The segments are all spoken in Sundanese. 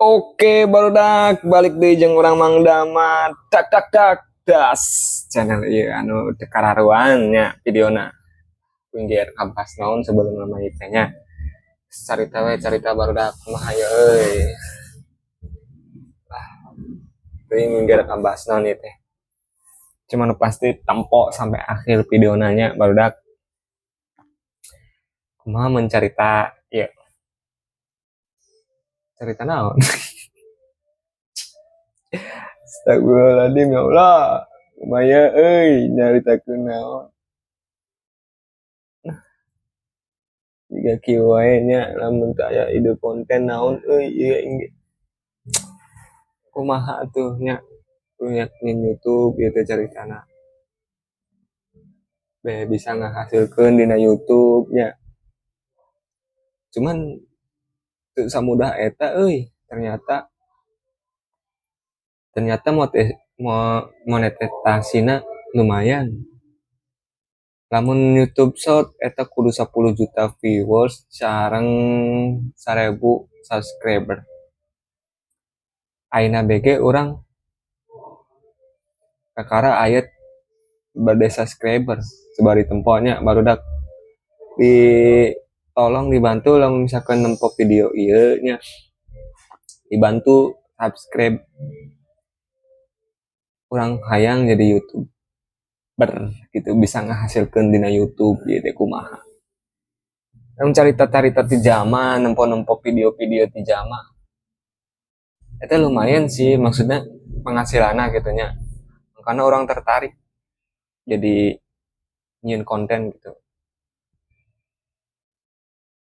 Oke, barudak, balik deui jeung urang Mang Dama. Tak tak tak das channel ieu anu teu kararuan nya videona. Pinggir kabas naon sebelum nama ieu teh nya. Carita we carita, barudak, kumaha ye euy. Lah, teuing minggir kabas naon ieu teh. Cuman nu pasti tempo sampai akhir videona nya, barudak. Kumaha mencarita ieu? Cerita naon? Astagfirullahaladzim, ya Allah. Kumaha euy nyaritakeun naon? Nah, jiga kieu wae nya lamun teu aya ide konten naon euy ieu ge. Kumaha atuh nya punya YouTube ieu teh caritana. Beh bisa ngahasilkeun dina YouTube nya. Cuman teu samudah eta euy, ternyata ternyata monetisasina lumayan. Lamun YouTube Short eta kudu 10 juta viewers sareng 1000 subscriber. Ayeuna BG urang kakara aya bade subscriber, coba ditempo nya, barudak, di tolong dibantu lamun misalkan nempo video ieu nya, dibantu subscribe. Urang hayang jadi YouTuber gitu, bisa ngahasilkeun dina YouTube ieu teh kumaha. Lamun carita-carita ti jalma, nempo-nempo video-video ti jalma eta lumayan sih, maksudnya penghasilanna gitu nya. Karena urang tertarik jadi nyieun konten gitu.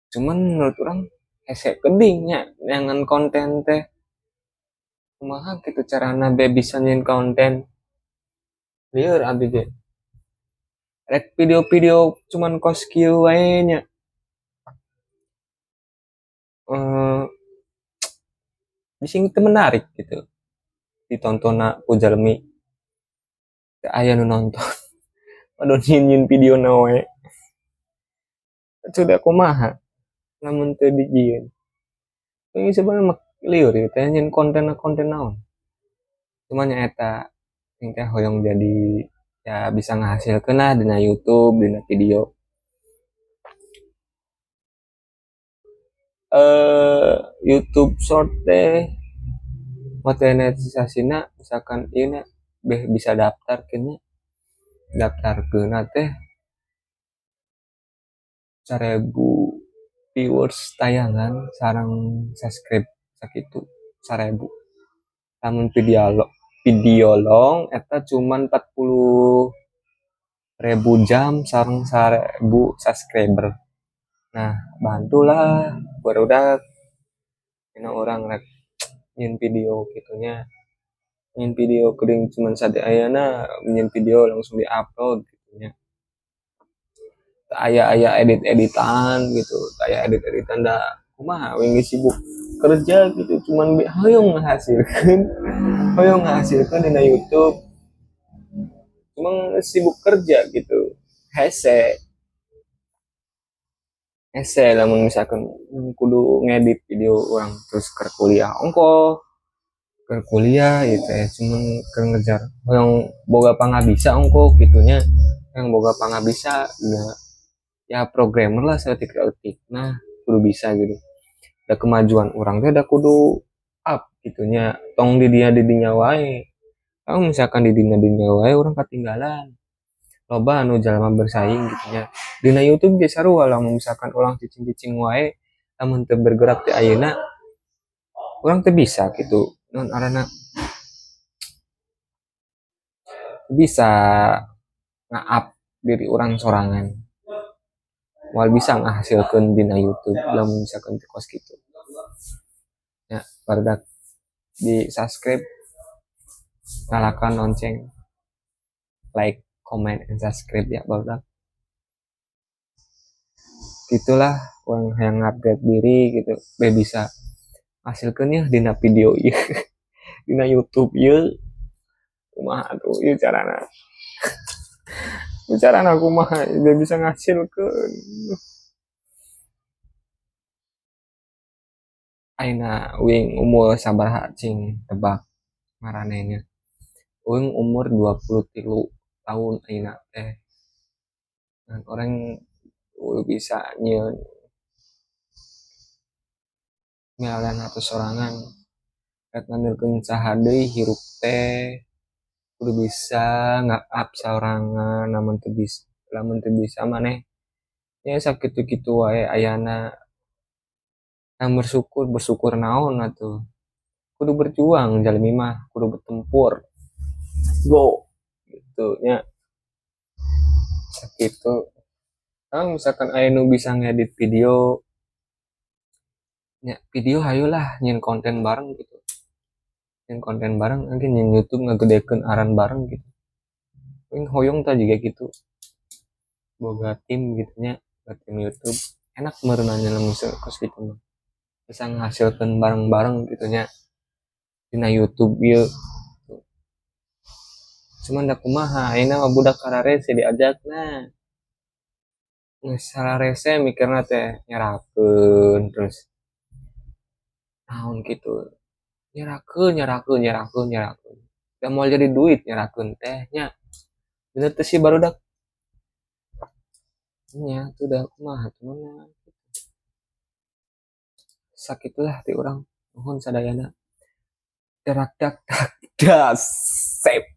Cuman menurut urang hese geuning nya neangan konten teh. Kumaha kitu carana be bisa nyieun konten? Lieur abi ge. Rek video-video cuman kos kieu wae nya. Bisi teu menarik gitu ditontonna ku jalmi. Teu aya nu nonton. Padahal nyieun videona wae. Sudah kumaha lamun teu dijieun. Ini sebenarnya mah lieur ieu teh nyieun konten, konten naon. Cuman nya eta aing teh hoyong jadi ya bisa ngahasilkeun lah dina YouTube, dina video. YouTube Short teh monetisasina misalkan ieu nya beh bisa daftarkeun nya. Daftarkeunna teh 1000 viewers tayangan sareng subscribe sakitu, 1000. Lamun video long eta cuman 40.000 jam sareng 1000 subscriber. Nah, bantulah, barudak, dina urang rek nyieun video kitu nya. Nyieun video geuning cuman sade ayana nyieun video langsung di-upload kitu nya. Teu aya-aya edit-editan gitu, teu aya edit-editan da kumaha we geus sibuk kerja gitu, cuman hoyong ngahasilkeun dina YouTube. Cuma sibuk kerja gitu, hese. Hese lamun misalkan kudu ngedit video urang terus keur kuliah ongkoh. Keur kuliah ieu teh cuman keur ngejar hoyong boga pangabisa ongkoh kitu nya. Hoyong boga pangabisa ya programmer lah saeutik-eutik nah kudu bisa gitu. Da kemajuan urang teh da kudu up kitu nya, tong di dinya di dinya wae. Lamun misalkan di dinya dinya wae urang katinggalan. Loba anu jalma bersaing gitu nya. Dina YouTube ge sarua, lamun misalkan urang cicing-cicing wae, lamun teu bergerak ti ayeuna urang teu bisa kitu, naon ngaranna, bisa nga-up diri urang sorangan. Moal bisa ngahasilkeun dina YouTube lamun misalkan teu kos kitu. Nya, barudak, di subscribe, nyalakan lonceng, like, comment, and subscribe ya, barudak. Gitulah urang hayang ngupgrade diri gitu beh bisa hasilkeun ya dina video ieu, dina YouTube ieu. Kumaha atuh ieu carana? Carana kumaha biar bisa ngahasilkeun? Ayeuna uing umur sabaraha, cing tebak maranehna? Uing umur 23 tahun ayeuna teh. Dan urang kudu bisa nyieun milarian artos sorangan, rek ngandelkeun saha deui hirup teh. Kudu bisa nga-up sorangan. Lamun teu bisa, lamun teu bisa, maneh nya sakitu-kitu wae ayana. Nah, bersyukur, bersyukur naon atuh? Kudu berjuang, jalmi mah kudu bertempur, go gitu nya. Sakitu. Kan misalkan aya nu bisa ngedit video nya, video hayolah nyieun konten bareng gitu, nyieun konten bareng, mungkin nyieun YouTube, ngagedekeun aran bareng gitu. Uing hoyong tah jiga kitu, boga tim gitu nya, boga tim YouTube. Enak meureun nya lamun kos kitu mah, bisa ngahasilkeun bareng-bareng gitu nya dina YouTube ieu. Cuman da kumaha, ayeuna mah budak kararese diajakna, geus sararese mikirna teh nyerakeun terus naon kitu, nyerakeun, nyerakeun, nyerakeun, nyerakeun, da moal jadi duit nyerakeun teh nya. Bener teu sih, barudak? Nya atuh, da kumaha atuh mah. Sakitulah ti urang, nuhun sadayana. Darak dak dak das sep.